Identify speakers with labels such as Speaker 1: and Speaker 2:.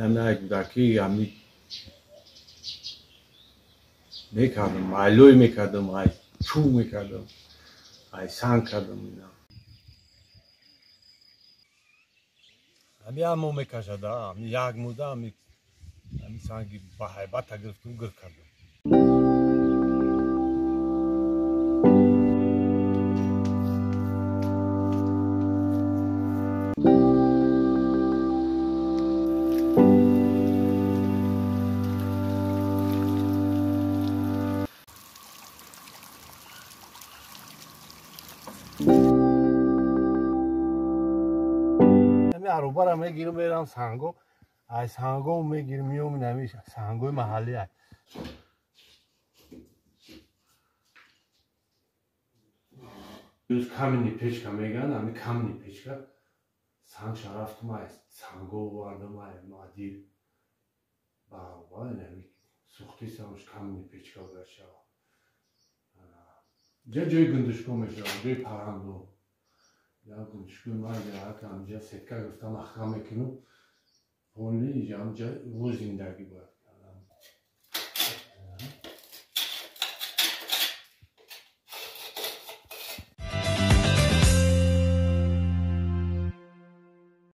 Speaker 1: Ҳами ай кӯдакӣ ҳами мекардам, ай лой мекардам, ай чӯб мекардам, ай санг кардам ина. Ҳами як моҳ мекашад, ҳами як мудда ҳами санги ба ҳайбата гирифтум, гир кардам. Аробара мегирам, мерам санго, ай санго мегирам, миём, инами сангои маҳалли ай. Каменный печка мегӯянд, ами каменный печка сангша рафтум, ай санго овардам, ай мадир ба ароба инами сӯхти самш каменный печка бояд шавад. Ҷа ҷои гундушко мешавад, ҷои паррандо. Я гундушкои ман ҳамҷа сетка гирифта маҳкам мекунам, поли ҳамҷа во зиндагӣ бояд.